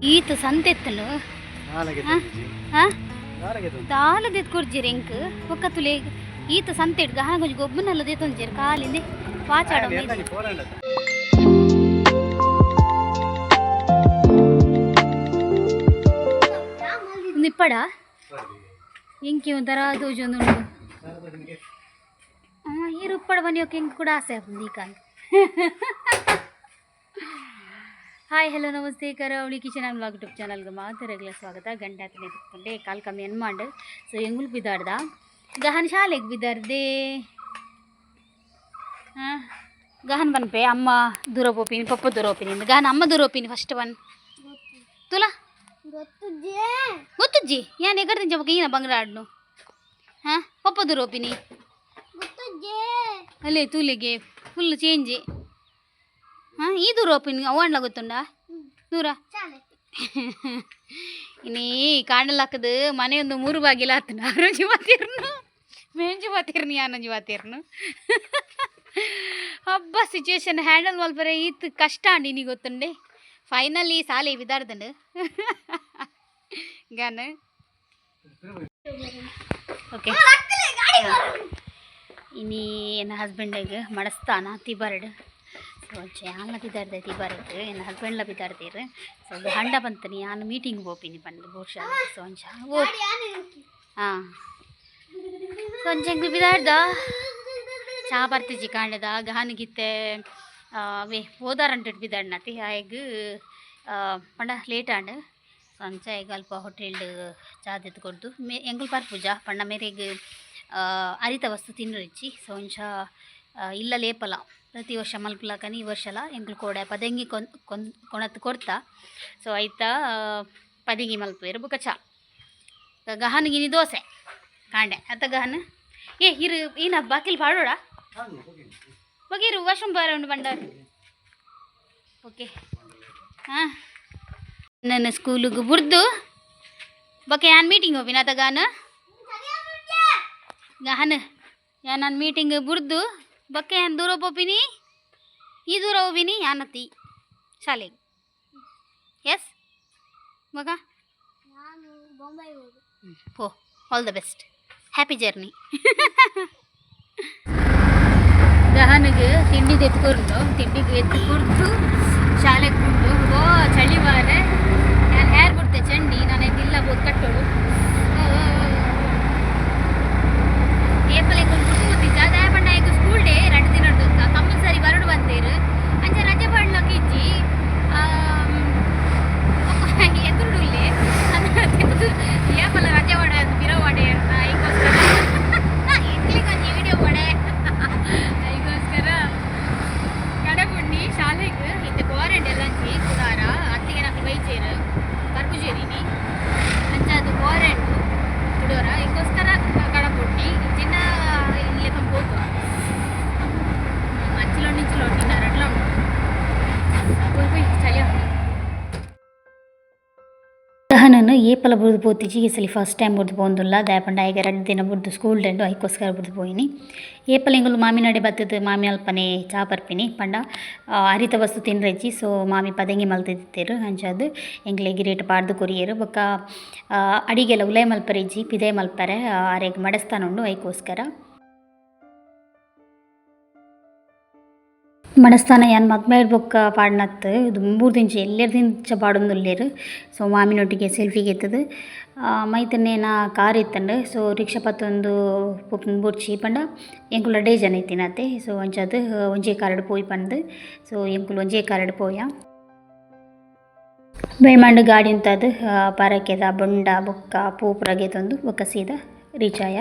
ಈತ ಸಂತೆತ್ತನು. ದಾಲ ದೆತ್ ಕೊರ್ಜೆರ್ ಎಂಕ್ ಬೊಕ್ಕ ತುಲೆ ಈತ ಸಂತೆಡ್ ಗಹನ ಗೊಂಜಿ ಗೊಬ್ಬುನಲ್ಲ ದೆತೊಂಜೆರ್ ಕಾಲಿಂದೆ ವಾಚಾಡ. ನಿಪ್ಪಡ ಎಂಕಿ ಒಂಥರ ತೋಜೊಂದುಂಡು. ಈರು ಉಪ್ಪಡ ಬನ್ನಿ ಎಂಕ್ ಕೂಡ ಆಸೆ ಆಪುಂಡು ಈ ಕಾಲ. Hi, hello, namaste. ಕರಾವಳಿ ಕಿಚನ್ ಆ್ಯಂಡ್ ವ್ಲಾಗ್ ಯೂಟ್ಯೂಬ್ ಚಾನಲ್ಗೆ ಮಾತೆರೆಗ್ಲ ಸ್ವಾಗತ. ಗಂಟೆ ಆತನೆ ತಿಕ್ಕೊಂಡೆ, ಕಾಲ್ ಕಮ್ಮಿ ಎನ್ಮಾಂಡ್. ಸೊ ಎಂಗುಲು ಬಿದಾಡ್ದ ಗಹನ್ ಶಾಲೆಗೆ ಬಿದಾರ್ದೆ. ಹಾಂ, ಗಹನ್ ಬನ್ಪೆ ಅಮ್ಮ ದೂರ ಪೋಪಿನಿ, ಪಪ್ಪ ದೂರ ಪೋಪಿನಿ. ಗಹನ್ ಅಮ್ಮ ದೂರ ಪೋಪಿನಿ ಫಸ್ಟ್ ಬನ್ ತುಲಾ ಗೊತ್ತುಜ್ಜಿ. ಯಾನ್ ಎಗರ್ದಿಂಚ ಬೊಕ ಈನ ಬಂಗ್ರ ಆಡ್ನು. ಹಾಂ, ಪಪ್ಪ ದೂರ ಪೋಪಿನಿ ಅಲ್ಲೇ ತೂಲೆಗೆ ಫುಲ್ ಚೇಂಜ್. ಹಾಂ, ಈ ದೂರ ಪೋಪಿನಿ ಅವಾಂಡ್ಲ ಗೊತ್ತುಂಡಾ ದೂರ. ಇನಿ ಕಾಂಡಲಾಕದು ಮನೆ ಒಂದು ಮೂರು ಬಾಗಿಲ ಆತನ. ಆರೋಜಿ ಮಾತಿರ್ನು, ಮೇಂಜಿ ಮಾತಿರ್ನು, ಯಾನೊಂಜಿ ಮಾತಿರ್ನು. ಹಬ್ಬ ಸಿಚುವೇಶನ್ ಹ್ಯಾಂಡಲ್ ಮಲ್ಪರೆ ಈತ್ ಕಷ್ಟ ಅಂడి ಇನಿ ಗೊತ್ತುಂಡೆ. ಫೈನಲಿ ಸಾಲೆ ಬಿದಾರ್ದಂಡು ಗಾನ. ಓಕೆ, ಇನಿ ಎನ್ನ ಹಸ್ಬೆಂಡಿಗೆ ಮಡಸ್ತಾನ ತಿಬರ್ಡ್. ಸೊ ಯಾನ್ಲ ಬಿದಾರ್ದೆ ತಿಬರ್ಡ್, ಎನ್ನ ಹಸ್ಬೆಂಡ್ಲ ಬಿದಾರ್ದೇರು. ಸೊ ಹಂಡ ಬಂತನಿ ಯಾನ್ ಮೀಟಿಂಗ್ ಪೋಪಿನಿ ಪಂದ್ ಬಹುಶಃ. ಸೊ ಅಂಚ ಓ ಹಾಂ, ಸೊ ಅಂಚ ಎಂಕ್ಲು ಬಿದಾರ್ದ. ಚಾ ಬರ್ತಿಜಿ ಕಾಂಡದ ಗಹನಗಿತ್ತೆ ಅವೇ ಓದಾರಂಟು ಬಿದಾಡ್ನತಿ ಆಯ್ಗ್ ಪಂಡ ಲೇಟ್ ಆಂಡ್. ಸೊ ಅಂಚ ಈಗ ಅಲ್ಪ ಹೋಟೆಲ್ ಚಾ ದೆತ್ತ್ ಕೊರ್ದು ಮೇ ಎಂಕುಲು ಪರ್ಪುಜ ಪಂಡ ಮೇರೆಗ್ ಅರಿತ ವಸ್ತು ತಿನ್ನುರಿಜ್ಜಿ. ಸೊ ಅಂಚ ಇಲ್ಲ ಲೇಪಲ ಪ್ರತಿ ವರ್ಷ ಮಲ್ಪುಲಕನಿ ಈ ವರ್ಷಲ ಎಂಕುಲು ಕೋಡೆ ಪದೆಂಗಿ ಕೊನ್ ಕೊನ್ ಕೊಣತ್ ಕೊರ್ತ. ಸೊ ಐತ ಪದಿಂಗಿ ಮಲ್ಪುವೆರ್ ಬೊಕ ಚಾ. ಗಹನಗಿನಿ ದೋಸೆ ಕಾಂಡೆ ಅತ್ತ ಗಹನ. ಏ ಇರು, ಈನ ಬಾಕಿಲ್ ಪಾಡೋಡ ಬಗೀರು ವಾಶ್ರೂಮ್ ಬಾರ ಉಂಡು ಬಂಡ. ಓಕೆ, ಹಾಂ, ನನ್ನ ಸ್ಕೂಲಿಗೆ ಬುರ್ದು ಬೊಕ ಯಾನ್ ಮೀಟಿಂಗ್ ಹೋಗಿನ ಅತ ಗಾನ. ಗಹನ ಯಾನ್ ನಾನು ಮೀಟಿಂಗ್ ಬುರ್ದು ಬೊಕ ಯಾನ್ ದೂರ ಪೋಪಿನಿ, ಈ ದೂರ ಹೋಗಿನಿ ಯಾನತಿ ಶಾಲೆಗೆ. ಎಸ್ ಮಗ ಪೋ. All the best, happy journey. ಗಹನಿಗೆ ತಿಂಡಿ ಎತ್ಕೊರ್ದು, ತಿಂಡಿಗೆ ಎತ್ತು ಕುರ್ದು ಶಾಲೆಗೆ ಕುಂಡು. ಓ ಚಳಿ ಬಾರೆ. ನಾನು ಹೇರ್ ಬಿಡ್ತೆ ಚಂಡಿ ನಾನು ಇಲ್ಲ ಬೋದು ಕಟ್ಟೋಳು. ಏಪಲ್ ಎಂಕೊಂದು ಪುಟ್ಟು ಗೊತ್ತಿಜ್ಜ ದಾಯ ಪಂಡ ಈಗ ಸ್ಕೂಲ್ ಡೇ 2 ದಿನ ಕಂಪಲ್ಸರಿ ಬರಡು ಬಂದೇರು. ಅಂಚ ರಜೆ ಪಾಡ್ಲಕ್ಕ ಇಜ್ಜಿ. ಎದುರುಡುಲ್ಲೆ ಏಪಲ ರಜೆ ಪಡ ಪಿರವು ಪಡೆ ಐಕೋಸ್ಕರ ಎಂಕ್ಲಿಗೆ ಒಂಜಿ ವಿಡಿಯೋ ಪಡೆ ಐಗೋಸ್ಕರ ಕಡಬುಣ್ಣಿ ಶಾಲೆಗೆ. ಇತ್ತೆ ವಾರಂಟ್ ಎಲ್ಲಂಚಿ ಕುಡಾರ ಅತ್ತಿಗೆ ನಕ್ಲು ಬೈಚೇರು ಪರ್ಪುಜೇರಿನಿ. ಅಂಚ ಅದು ವಾರೆಂಟ್ ಕುಡೋರ ಐಕೋಸ್ಕರ ಕಡಬುಣ್ಣಿ ಚಿನ್ನ ಇಲ್ಲೇ ಪೋತು ಅಂಚಿಲೊಂಡು ಇಂಚಿಲೊಂಡು ಇನ್ನ ರಡ್ಲ ಉಂಡು. ಪೋಯ್ ಪೋಯ್, ಚಳಿ ಉಂಡು. ಗಹನನು ಏಪಲ ಬುರ್ದು ಪೋತಿಜಿ. ಈ ಸಲ ಫಸ್ಟ್ ಟೈಮ್ ಬುರ್ದು ಪೋಂದುಲ್ಲ. ದಾಯೆ ಪಂಡ ಆಯ್ಗೆ 2 ದಿನ ಬುರ್ದು ಸ್ಕೂಲ್ ಡೆಂಡು ಐಕೋಸ್ಕರ ಬುರ್ದು ಪೋಯಿನಿ. ಏಪಲ ಎಂಕುಲು ಮಾಮಿನಡೆ ಬತ್ತದು ಮಾಮಿ ಅಲ್ಪನೆ ಚಾ ಪರ್ಪಿನಿ. ಪಂಡ ಅರಿತ ವಸ್ತು ತಿನ್ರೆಜ್ಜಿ. ಸೊ ಮಾಮಿ ಪದಂಗಿ ಮಲ್ತಿತ್ತೇರು. ಅಂಚಾದ್ ಎಂಕ್ಲೆಗ್ ರೇಟ್ ಪಾಡ್ದು ಕೊರಿಯೆರ್. ಬೊಕ್ಕ ಅಡಿಗೆಲ ಉಲೈ ಮಲ್ಪರೆಜ್ಜಿ, ಪಿದೈ ಮಲ್ಪರೆ. ಆರೆಗ್ ಮಡಸ್ತಾನ ಉಂಡು ಐಕೋಸ್ಕರ. ಮಡಸ್ತಾನ ಯಾನ್ ಮದ್ಮೆ ಬೊಕ್ಕ ಪಾಡ್ನತ್ ದುಂಬುರ್ದಿಂಚ ಎಲ್ಲೆರ್ದಿಂಚ ಪಾಡೊಂದುಲ್ಲೆರ್. ಸೊ ಮಾಮಿನೊಟ್ಟಿಗೆ ಸೆಲ್ಫಿ ಗೆತ್ತದು ಮೈತನೇನ ಕಾರ್ ಇತ್ತಂಡ್. ಸೊ ರಿಕ್ಷಾ ಪತ್ತೊಂದು ಪೋಪುನ ಬೊಡ್ಚಿ ಪಂಡ ಎಂಕುಲು ರಡ್ಡೇ ಜನ ಇತ್ತಿನತೆ. ಸೊ ಅಂಚಾದ್ ಒಂಜೇ ಕಾರ್ಡ್ ಪೋಯಿ ಪಂದ್ ಸೊ ಎಂಕುಲು ಒಂಜೇ ಕಾರ್ಡ್ ಪೋಯ. ಬೆಳ್ಮಂಡು ಗಾಡಿ ಉಂತಾದ್ ಪರಕೆದ ಬೊಂಡ ಬೊಕ್ಕ ಪೂ ಪೂರ ಗೆತೊಂದು ಬೊಕ್ಕ ಸೀದಾ ರೀಚ್ ಆಯ.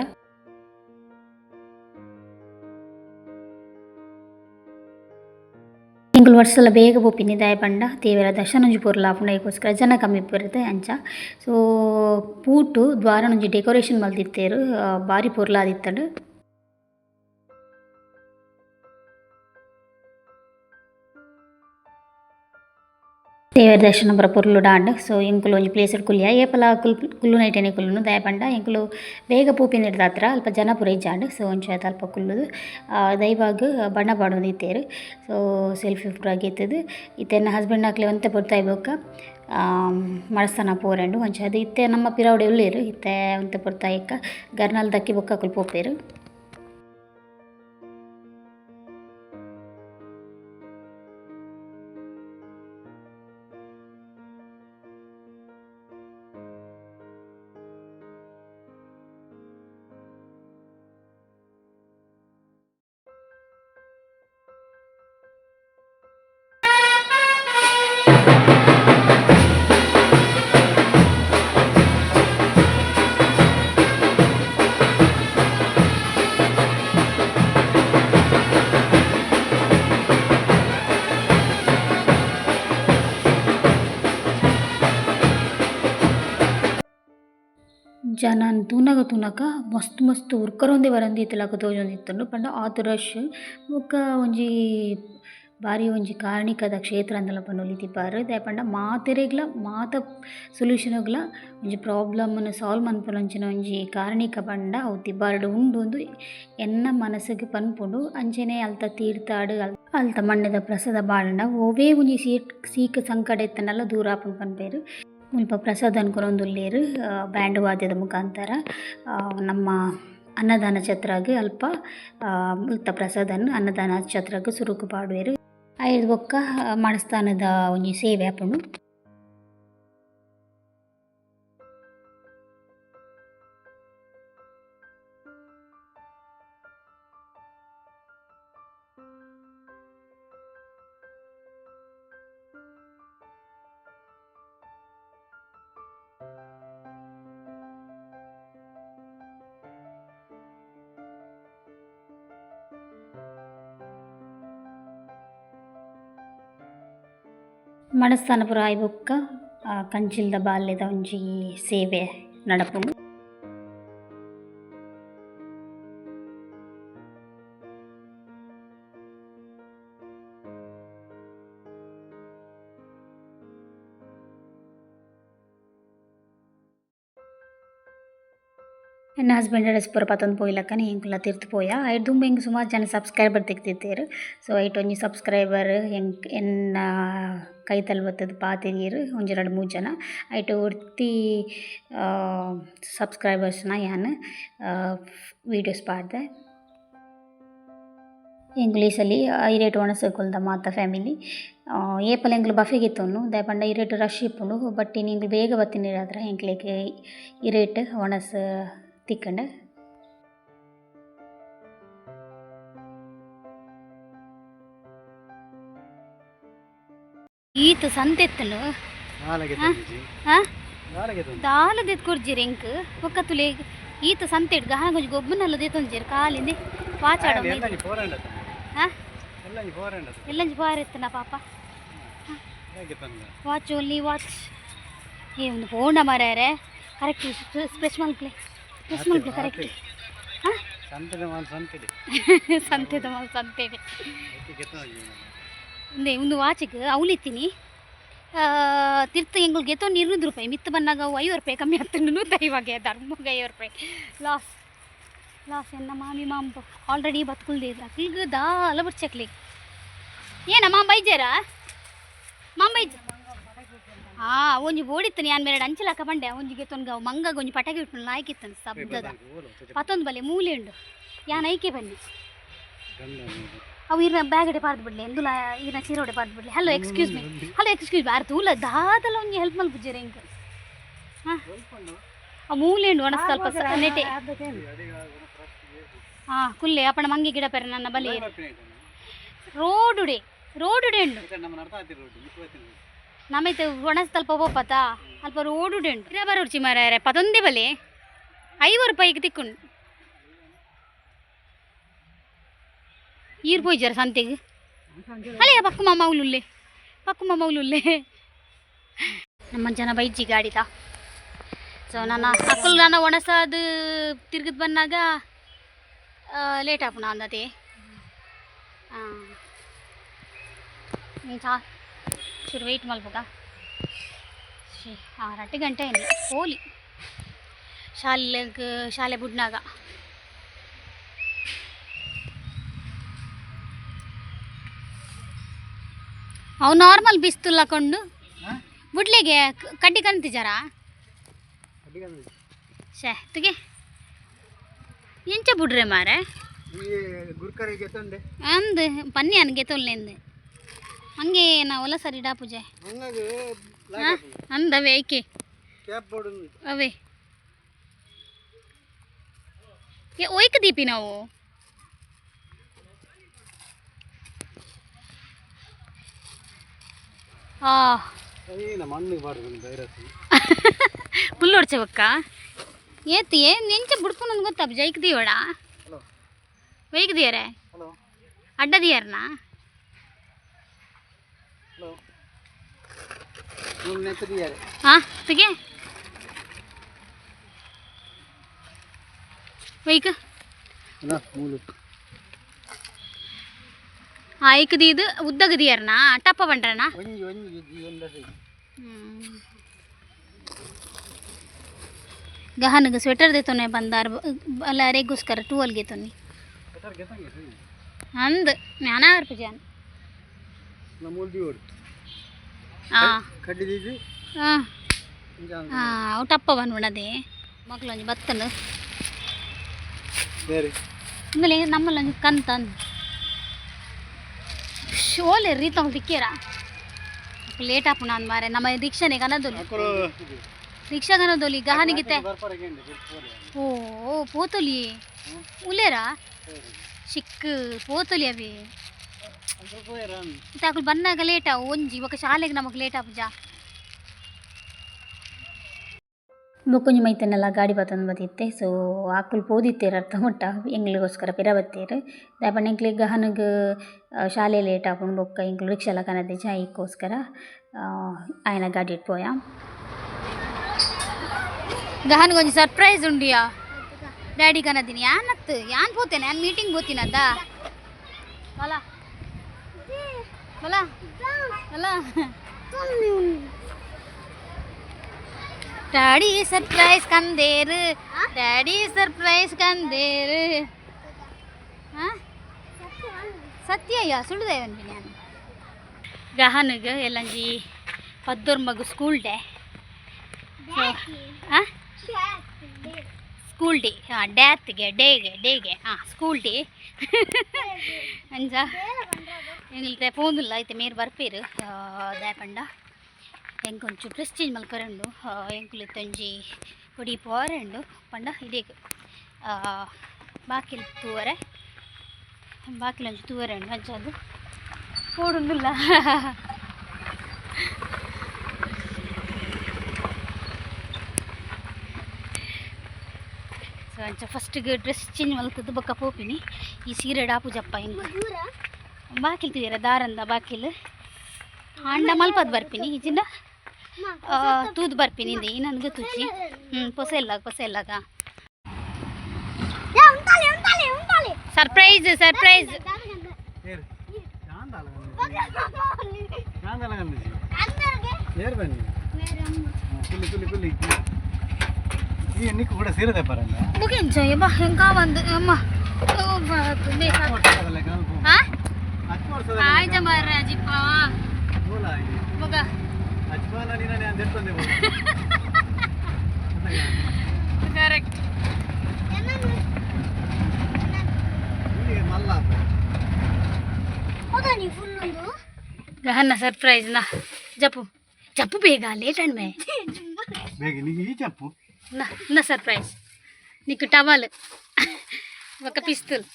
ಎಂಕುಲು ವರ್ಷಲ ಬೇಗ ಪೋಪಿನಿ. ದಾಯೆ ಪಂಡ ದೇವರ ದರ್ಶನ ಒಂಜಿ ಪೊರ್ಲು ಆಪುಂಡು ಐಕೋಸ್ಕರ, ಜನ ಕಮ್ಮಿ ಇಪ್ಪುರ್ದು ಅಂಚ. ಸೊ ಪೂಟು ದ್ವಾರನ್ ಒಂಜಿ ಡೆಕೋರೇಷನ್ ಮಲ್ತಿತ್ತೆರ್, ಬಾರಿ ಪೊರ್ಲಾದಿತ್ತುಂಡು. ದೇವರ ದರ್ಶನ ಪೂರ ಪೊರ್ಲುಡು ಆಂಡ್. ಸೊ ಎಂಕುಲು ಒಂಜಿ ಪ್ಲೇಸ್ ಕುಲ್ಲಿಯ. ಏಪಲ ಕುಲ್ ಕುಲ್ಲುನೈಟನೆ ಕುಲ್ಲುನು. ದಾಯೆ ಪಂಡ ಎಂಕುಲು ಬೇಗ ಪೋಪಿನೆಡ್ದಾತ್ರ ಅಲ್ಪ ಜನ ಪೂರ ಇಜ್ಜಾಂಡ್. ಸೊ ಅಂಚಾದ್ ಅಲ್ಪ ಕುಲ್ಲುದು ದೈವಗ್ ಬಣ್ಣ ಪಾಡೊಂದಿತ್ತೆರ್. ಸೊ ಸೆಲ್ಫಿ ಪೂರ ಗೆತ್ತುದು ಇತ್ತೆ ಎನ್ನ ಹಸ್ಬೆಂಡ್ ಅಕ್ಲೆ ಒಂತೆ ಪೊರ್ತು ಆಯಿ ಬೊಕ್ಕ ಮಡಸ್ತಾನ ಪೋರೆಂಡು ಅಂಚಾದ್ ಇತ್ತೆ ನಮ್ಮ ಪಿರವುಡೆ ಉಲ್ಲೆರ್ ಇತ್ತೆ ಒಂತೆ ಪೊರ್ತಾಯಿಕ ಗರ್ನಾಲ್ ದಕ್ಕಿ ಬೊಕ್ಕ ಅಕುಲು ಪೋಪೆರ್. ಜನನ್ ತೂನಗ ತೂನಗ ಮಸ್ತ್ ಮಸ್ತ್ ಉರ್ಕರೊಂದೆ ಬರಂದಿತ್ತಲಕ ತೋಜೊಂದಿತ್ತುಂಡು ಪಂಡ ಆತ್ ರಶ್ ಬೊಕ್ಕ ಒಂಜಿ ಬಾರಿ ಒಂಜಿ ಕಾರ್ಣಿಕದ ಕ್ಷೇತ್ರ ಅಂದಲ ಪನೊಲಿ ತಿಬಾರ್ ದಾಯೆ ಪಂಡ ಮಾತೆರೆಗ್ಲ ಮಾತ ಸೊಲ್ಯೂಷನ್ ಗ್ಲ ಒಂಜಿ ಪ್ರಾಬ್ಲಮ್ ನು ಸಾಲ್ವ್ ಮನ್ಪುನಂಚಿನ ಒಂಜಿ ಕಾರ್ಣಿಕ ಪಂಡ ಅವು ತಿಬಾರ್ಡ್ ಉಂಡು ಉಂದು ಎನ್ನ ಮನಸ್ಸುಗ್ ಪನ್ಪುಂಡು. ಅಂಚನೆ ಅಲ್ತ ತೀರ್ಥಾಡ್ ಅಲ್ತ ಮಣ್ಣುದ ಪ್ರಸಾದ ಬಾಡಂಡ ಒವ್ವೇ ಒಂಜಿ ಸೀಕ್ ಸಂಕಟ ಇತ್ತುಂಡಲ ದೂರ ಆಪುಂಡು ಪನ್ಪೆರ್. ಮುಲ್ಪ ಪ್ರಸಾದನ್ ಕೊರೊಂದುಲ್ಲೆರ್ ಬ್ಯಾಂಡ್ ವಾದ್ಯದ ಮುಖಾಂತರ ನಮ್ಮ ಅನ್ನದಾನ ಛತ್ರಗ್ ಅಲ್ಪ ಮುಲ್ತ ಪ್ರಸಾದನ್ ಅನ್ನದಾನ ಛತ್ರಗ್ ಸುರುಕು ಪಾಡುವೆರ್. ಐರ್ದ್ ಬೊಕ್ಕ ಮಡಸ್ತಾನದ ಒಂಜಿ ಸೇವೆ ಆಪುಂಡು. ಮಡಸ್ತಾನ ಪೂರ ಆಯಿ ಬೊಕ್ಕ ಕಂಚಿಲ್ದ ಬಾಲ್ಯದ ಒಂಜಿ ಸೇವೆ ನಡಪುಂಡು. ಎನ್ನ ಹಸ್ಬೆಂಡ್ ಡ್ರೆಸ್ ಪೂರ ಪತೊಂದು ಪೋಯಿಲಕ್ಕನೆ ಎಂಕುಲ ತಿರ್ತ್ ಪೋಯ. ಐಟ್ ದುಂಬು ಎಂಕ್ ಸುಮಾರು ಜನ ಸಬ್ಸ್ಕ್ರೈಬರ್ ತಿಕ್ದಿತ್ತೆರ್. ಸೊ ಐಟ್ ಒಂಜಿ ಸಬ್ಸ್ಕ್ರೈಬರ್ ಎಂಕ್ ಎನ್ನ ಕೈತಲ್ ಬತ್ತುದು ಪಾತೆರಿಯೆರ್ ಒಂಜಿ ರಡ್ಡ್ ಮೂಜಿ ಜನ. ಐಟ್ ಒರ್ತಿ ಸಬ್ಸ್ಕ್ರೈಬರ್ಸ್ನ ಯಾನ್ ವೀಡಿಯೋಸ್ ಪಾಡ್ದೆ. ಎಂಕುಲು ಈ ಸಲಿ ಇರೇಟ್ ಒಣಸ್ ಕುಲ್ದ ಮಾತ ಫ್ಯಾಮಿಲಿ. ಏಪಲ ಎಂಕುಲು ಬಫೆಗ್ ಇತ್ತೊಂಡು ದಾಯೆ ಪಂಡ ಇರೇಟ್ ರಶ್ ಇಪ್ಪುಂಡು. ಬಟ್ ಇನಿ ಎಂಕುಲು ಬೇಗ ಬತ್ತಿನ ಎಂಕ್ಲೆಗ್ ಇರೇಟ್ ಒಣಸ್ ತಿಕ್ಕಂಡು. ಈತ ಸಂತೆತ್ತುಂಡು ದಾಲ ದೆತ್ ಕೊರ್ಜೆರ್ ಎಂಕ್ ಬೊಕ್ಕ ತುಲೆ ಈತ ಸಂತೆಡ್ ಗಹನ ಒಂಜಿ ಗೊಬ್ಬುನಲ್ಲ ದೆತ್ತೊಂಜೆರ್ ಕಾಲಿಂದೆ ವಾಚಾಡ ಎಲ್ಲಂಜಿ ಫೋರ್ ಎತ್ತನ ಪಾಪ ವಾಚ್ ಓನ್ಲಿ ವಾಚ್. ಏ ಒಂದು ಫೋನ ಮಾರ್ಯಾರೆ ಕರೆಕ್ಟ್ ಸ್ಪ್ರೆಚ್ ಮಲ್ಪ್ಲೆ ಸ್ಪ್ರೆಚ್ ಮಲ್ಪ್ಲೆ ಕರೆಕ್ಟ್. ಸಂತೆದ ಮಾಲ್ ಸಂತೆಡೆ ಒಂದೇ ಒಂದು ವಾಚಿಗೆ ಅವಲಿತ್ತೀನಿ ತಿರ್ತು ಎಂಗುಲ್ ಗೆತ್ತೊಂದು 200 ರೂಪಾಯಿ ಮಿತ್ತು ಬಂದಾಗ ಅವು 50 ರೂಪಾಯಿ ಕಮ್ಮಿ ಆಗ್ತುಂಡು 150 ಧರ್ಮಗ 50 ರೂಪಾಯಿ ಲಾಸ್ ಲಾಸ್. ಎನ್ನ ಮಾಮಿ ಮಾಂಬ ಆಲ್ರೆಡಿ ಬತ್ಕುಲ್ದಿದ್ರು ಅಕ್ಲಿಗೆ ದಾಲ ಬುಡ್ಚಕ್ಲಿಗೆ ಏನ ಮಾಮ ಬೈಜೇರಾ ಮಾಮ ಬೈಜ ಹಾಂ ಒಂಜಿ ಬೋಡಿತ್ತನು ಯಾನ್ ಮೇರಡ್ ಅಂಚಲಕ್ಕ ಪಂಡೆ ಒಂಜಿ ಗೆತ್ತೊನ್ಗ ಮಂಗಗ ಒಂಜಿ ಪಟಾಕಿ ಇಟ್ಟು ಲಾಯ್ಕಿತ್ತನು ಶಬ್ದದ ಪತ್ತೊಂದು ಬಲೆ ಮೂಲೆ ಉಂಡು ಯಾನ್ ಐಕೆ ಬನ್ನಿ ಅವು ಇರ್ನ ಬ್ಯಾಗಡೆ ಪಾರ್ದು ಬಿಡ್ಲಿ ಎಂದುಲ ಈರ್ನ ಚೀರೋಡೆ ಪಾರ್ದು ಬಿಡ್ಲಿ. Hello excuse me hello excuse me ಆರ್ ತೂಲ ದಾದಲ ಒಂಜಿ ಹೆಲ್ಪ್ ಮಲ್ಪುಜೆರ್ ಎಂಕ್. ಹಾಂ ಆ ಮೂಲೆ ಉಂಡು ಒಣ ಸ್ವಲ್ಪ ನೆಟೆ. ಹಾಂ ಕುಲ್ಲೆ ಅಪ್ಪಣ ಮಂಗಿ ಗಿಡ ಪೆರ ನನ್ನ ಬಲಿ ರೋಡುಡೆ ರೋಡುಡೆ ಉಂಡು ನಮೈತೆ ಒಣಸ್ ತಲ್ಪ ಪೋಪತ ಅಲ್ಪ ರೋಡುಡೆ ಉಂಡು ಇರ ಬರೋಡ್ಚಿ ಮಾರಾಯರೆ ಪತೊಂದೇ ಬಲೆ 50 ರೂಪಾಯಿಗೆ ತಿಕ್ಕುಂಡು. ಈರ್ ಪೋಯ್ಜಾರ ಸಂತೆಗ್ ಅಲ್ಲೇ ಪಕ್ಕು ಮಾಮ ಉಲ್ಲುಲ್ಲೆ ಪಕ್ಕು ಮಾಮ ಉಲ್ಲುಲ್ಲೆ ನಮ್ಮ ಜನ ಬೈಜಿ ಗಾಡಿದ. ಸೊ ನನ್ನ ಅಕ್ಕಲು ನನ್ನ ಒಣಸಾದು ತಿರ್ಗದ್ ಬಂದಾಗ ಲೇಟ್ ಆಪುಣ ಅಂದತೆ. ಹಾಂ ಚಾ ಚೂರು ವೆಯ್ಟ್ ಮಲ್ಪುಗ. ಹಾಂ 2 ಗಂಟೆ ಅయింది ಹೋಲಿ ಶಾಲೆಗ್ ಶಾಲೆ ಬುಡ್ನಾಗ. ಅವು ನಾರ್ಮಲ್ ಬಿಸ್ತುಲ್ಲ ಕೊಂಡು ಬುಡ್ಲೆಗೆ ಕಡ್ಡಿ ಕಂತಿಜಾರಾ ಶೇ ತುಗೆ ಎಂಚ ಬುಡ್ರೆ ಮಾರೆ ಅಂದ್ ಪನ್ನಿ ಅನ್ಗೆ ತೊಲ್ಲೆಂದು ಹಂಗೆ ನಾವೆಲ್ಲ ಸರಿ ಡಾ ಪೂಜೆ ಅಂದವೆ ಐಕೆ ಅವೇ ಒಯ್ಕ ದೀಪಿ ನಾವು ಪುಲ್ಲು ಹೊಡ್ಚವಕ್ಕ ಏತ್ ಏನು ಎಂಚ ಬುಡ್ಪುನ ಗೊತ್ತ ಜೈಕ್ ದೀವಡ ಒಯ್ಕ್ ದಿಯರೆ ಅಡ್ಡ ದಿಯರ್ನಾ ಹಾಂ ತುಗೆ ಒಯ್ಕ ಐಕ್ ದೀದು ಉದ್ದಗ ದಿಯರ್ನಾ ಟಪ್ಪ ಬಂಡ್ರನಾ ಗಹನಗ ಸ್ವೆಟರ್ ದೇತೋನೆ ಬಂದಾರ ಅಲ್ಲ ಅರೆಗೋಸ್ಕರ ಟೂವಲ್ ಗೇತೋನಿ ಅಂದ್ ಜ್ಞಾನ ಪೂಜಾನ್ ಹಾಂ ಹಾಂ ಟಪ್ಪ ಬಂದ್ಬಿಡದೆ ಮಕ್ಕಳೊಂಜಿ ಬತ್ತನು ಆಮೇಲೆ ನಮ್ಮಲ್ಲೊಂಜಿ ಕಂತ ಓಲೆ ರೀ ತಗೊಂಡು ದಿಕ್ಕೇರ ಲೇಟ್ ಆಪುಣ ಅಂದ್ ಮಾರೆ ನಮ್ಮ ರಿಕ್ಷಾನೆ ಕನದೊಲಿ ರಿಕ್ಷಾ ಕನದೊಲಿ ಗಹನಿಗಿತ್ತೆ ಓ ಪೋತೊಲಿ ಉಲೇರಾ ಚಿಕ್ಕ ಪೋತೊಲಿ ಅವಿ ತಾಕುಲು ಬಂದಾಗ ಲೇಟ್ ಆವು ಒಂಜಿ ಇವಾಗ ಶಾಲೆಗೆ ನಮಗೆ ಲೇಟ್ ಆಪುಜಾ ಬೊಕ್ಕೊಂಜಿ ಮೈತನೆಲ್ಲ ಗಾಡಿ ಬತ್ತೊಂದು ಬತ್ತಿತ್ತೆ ಸೊ ಆಕುಲು ಪೋದಿತ್ತೇರು ಅರ್ಥ ಮುಟ್ಟ ಎಂಗ್ಲಿಗೋಸ್ಕರ ಪಿರ ಬತ್ತೇರು ದಾಯೆಪಂಡ ಎಂಕ್ಲೆಗ್ ಗಹನಗ್ ಶಾಲೆ ಲೇಟ್ ಆಪುಂಡು ಬೊಕ್ಕ ಎಂಕ್ಲು ರಿಕ್ಷಾಲ ಕನದಿಜ ಐಕ್ಕೋಸ್ಕರ ಆಯನ ಗಾಡಿ ಪೋಯ ಗಹನ್ಗೊಂಜಿ ಸರ್ಪ್ರೈಸ್ ಉಂಡಿಯಾ ಡ್ಯಾಡಿ ಕನದಿನಿ ಯಾನತ್ತು ಯಾನ್ ಪೋತೇನೆ ಯಾನ್ ಮೀಟಿಂಗ್ ಪೋತಿನದ ಬಲ ಬಲ ಬಲ ಡ್ಯಾಡಿ ಸರ್ಪ್ರೈಸ್ ಕಂದೇರು ಡ್ಯಾಡಿ ಸರ್ಪ್ರೈಸ್ ಕಂದೇರು ಹಾಂ ಸತ್ಯಯ್ಯ ಸುಳ್ಳುದೇವನ್ ನಾನು ಗಹನಗ ಎಲ್ಲಂಜಿ ಪದ್ದೋರ್ ಮಗು ಸ್ಕೂಲ್ ಡೇ ಹಾಂ ಸ್ಕೂಲ್ ಡೇ ಹಾಂ ಡ್ಯಾತ್ಗೆ ಡೇಗೆ ಡೇಗೆ ಹಾಂ ಸ್ಕೂಲ್ ಡೇ ಅಂಜ ಎಂಗ್ಲಿತೆ ಪೋಂದುಲ್ಲ ಐತೆ ಮೇರ್ ಬರ್ಪೇರು ದಾಯಪಂಡ ಎಂಕೊಂಚು ಡ್ರೆಸ್ ಚೇಂಜ್ ಮಲ್ಪರಂಡು ಎಂಕುಲು ಇತ್ತೊಂಜಿ ಕೊಡಿ ಪೋರಂಡು ಪಂಡ ಇದೇ ಬಾಕಿಲ್ ತೂವರೆ ಬಾಕಿಲೊಂಜಿ ತೂವರೆ ಉಂಡು ಅಂಚ ಅದು ಪೋಡುಂದುಲ್ಲ ಸೊ ಅಂಚ ಫಸ್ಟಿಗೆ ಡ್ರೆಸ್ ಚೇಂಜ್ ಮಲ್ತದ್ದು ಬೊಕ್ಕ ಪೋಪಿನಿ ಈ ಸೀರೆ ಡಾಪು ಜಪ್ಪ ಇಂಗ್ ಬಾಕಿಲ್ ತೂಯರ ದಾರಂದ ಬಾಕಿಲ್ ಆಂಡ ಮಲ್ಪದ್ ಬರ್ಪಿನಿ ಇಜಿಂದ ತೂದು ಬರ್ಪಿನಿ ಇಂದೆ ನನ್ಗೆ ತುಚ್ಚಿ ಹ್ಞೂ ಪೊಸೆ ಇಲ್ಲ ಪೊಸೆ ಇಲ್ಲಾಗ ಸರ್ಪ್ರೈಸ್ ಸರ್ಪ್ರೈಸ್ ಕರೆಕ್ಟ್ ಗಹನ ಸರ್ಪ್ರೈಸ್ ನಾ ಜಪ್ಪು ಜಪ್ಪು ಬೇಗ ಲೇಟ್ ಅಂಡ್ ಮೇ చెప్పు నా నా ಸರ್ಪ್ರೈಸ್ నీకు టవల్ ఒక పిస్తుల్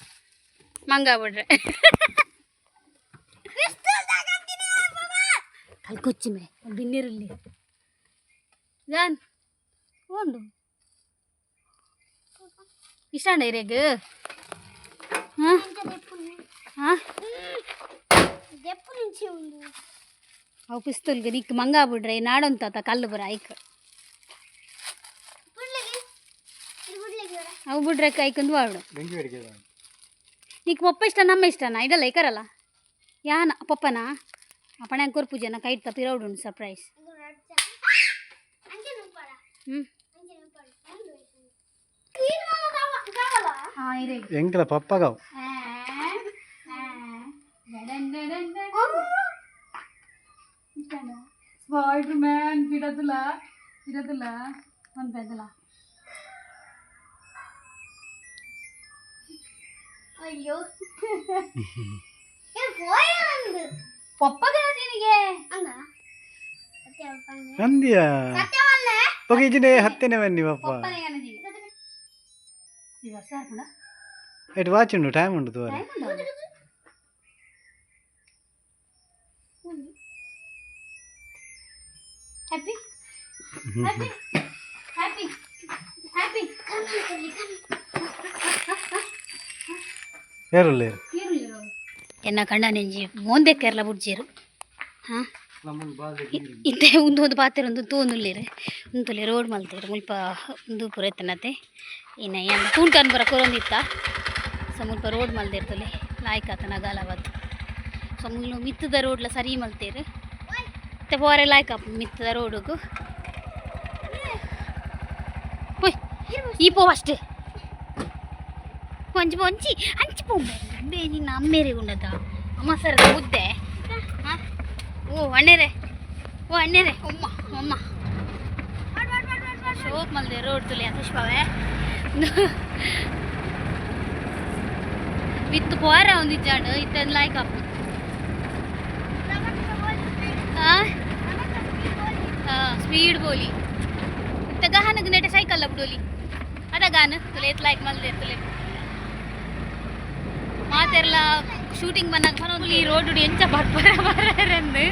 ಮಂಗ ಬಿಡ್ರೆ ಕಲ್ಕೊಚ್ಚಿ ಮೇ ಬಿನ್ನಿರಲ್ಲಿ ಜಾನ್ ಉಂಡು ಇಷ್ಟ ಇರೇಗ್ ಹಾಂ ಹಾಂ ಅವು ಪಿಸ್ತೂಲ್ಗೆ ನಿಕ್ ಮಂಗ ಬಿಡ್ರೆ ನಾಡೊಂತಾತ ಕಲ್ಲು ಬರ ಐಕ್ ಅವು ಬಿಡ್ರೆ ಐಕೊಂದು ವಾಡು ಬೆಂಕಿ ಅಡಿಕೆ నీకు పప్ప ఇష్టం నమ్మ ఇష్టనా ఇడಲ್ಲ ఇకరಲ್ಲ ಯಾನ ಪಪ್ಪನಾ ಅಪ್ಪಣ ಕೊರ್ಪುಜನ ಕೈಟ್ ತಪ್ಪಿರೋಡು ಸರ್ಪ್ರೈಸ್ ಹ್ಞೂ ಹಾಂ ಇರೇ ಎಂಕಲ ಪಪ್ಪಗಾವ್ ಸ್ಪೈಡರ್ ಮ್ಯಾನ್ ಬಿಡೋದಿಲ್ಲ ಬಿಡೋದಿಲ್ಲ ಒಂದು ಬೆದಲ. ಅಯ್ಯೋ. ಪಪ್ಪಗ ನಿನಗೆ. ನಂದಿಯ ಓಕೆ ಇಜಿನೆ ಹತ್ತನೇ ಬನ್ನಿ ಪಪ್ಪ. ಪಪ್ಪನೇ ಅನ್ನದಿ. ಈ ವರ್ಷ ಹಾಕುಣ. ಇಟ್ಟು ವಾಚ್ ಉಂಟು, ಟೈಮ್ ಉಂಟು ತೋರೆ. ಟೈಮ್ ಉಂಟು. Happy happy happy happy. ಏರುಲ್ಲ. ಎನ್ನ ಕಂಡ ನೆಂಜಿ ಮೋಂದೆ ಕೇರಳ ಬುಡ್ಜೇರು. ಹಾಂ, ಇತ್ತೆ ಒಂದು ಒಂದು ಪಾತೆರ ಒಂದು ತೂಂದುಲ್ಲೇರು ಉಂತುಲೆ ರೋಡ್ ಮಲ್ತೇರು ಮುಲ್ಪ. ಉಂದು ಪೂರ ಎತ್ತನತೆ ಇನ್ನ ಏನು ತೂಂಟನ್ ಪೂರ ಕೊರೊಂದಿತ್ತ. ಸೊ ಮುಲ್ಪ ರೋಡ್ ಮಲ್ದಿರ್ತಲೆ ಲಾಯ್ಕ್ ಆತನ ಅಗಲವತ್ತು. ಸೊ ಮುಲ್ಲು ಮಿತ್ತದ ರೋಡ್ಲ ಸರಿ ಮಲ್ತೇರು. ಇತ್ತೆ ಪೋರೆ ಲಾಯ್ಕ್ ಆಪುಂಡು ಮಿತ್ತದ ರೋಡುಗು. ಪೋಯ್ ಈ ಪೋ ಫಸ್ಟ್. ಒಂಜಿ ಒಂಜಿ ಅಂಚಿ ಪೋಂಬೆ ಬೇ ನಿನ್ನ ಅಮ್ಮೇರೆ ಉಂಡದ ಅಮ್ಮ ಸರದ ಮುದ್ದೆ. ಹಾಂ, ಓ ಅಣ್ಣೇರೆ, ಓ ಅಣ್ಣೇರೆ, ಅಮ್ಮ ಅಮ್ಮ. ಶೋಕ್ ಮಲ್ದೆ ರೋಡ್ ತುಲೆ ಪುಷ್ಪವೇ ವಿತ್ ಪೋರ ಒಂದಿಜ್ಜಾಂಡ್ ಇತ್ತೆ ಲಾಯ್ಕ್ ಆಪು. ಹಾಂ, ಸ್ಪೀಡ್ ಬೋಲಿ. ಇತ್ತೆ ಗಹನಗ್ ನೆಟೆ ಸೈಕಲ್ ಬಿಡೋಲಿ ಅದ ಗಾನ ತುಲೆ ಎತ್ ಲಾಯ್ಕ್ ಮಲ್ದೆ ತುಲೆ. ಮಾತೆರ್ಲ ಶೂಟಿಂಗ್ ಬಂದಾಗ ಈ ರೋಡ್ ಎಂಚ ಬರ್ಪರ ಬರಂದು.